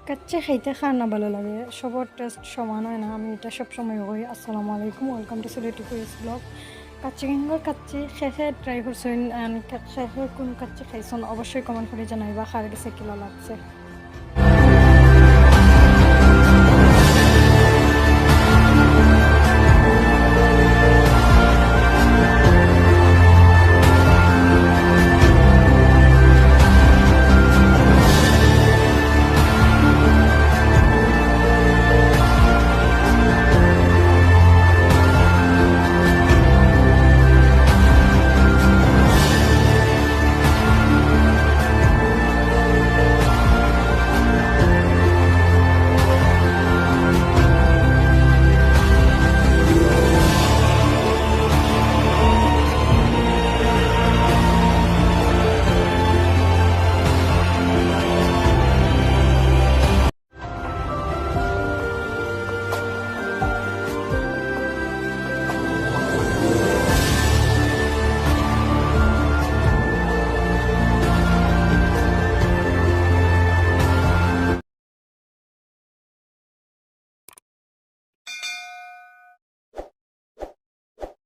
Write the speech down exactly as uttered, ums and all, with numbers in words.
কাচ্চি খাইতে কার না ভালা লাগে, সবর টেস্ট সমান অয় না। আমি ইটা সবসময় কই। আসসালামু আলাইকুম, welcome to Sylheti quiz blog. Kacchi কিংবা কাচ্চি কে কে ট্রাই করছইন, and কে কে কোন কাচ্চি খাইছইন, অবশ্যই কমেন্ট করি জানাইবা কার গেছে কিলা লাগছে।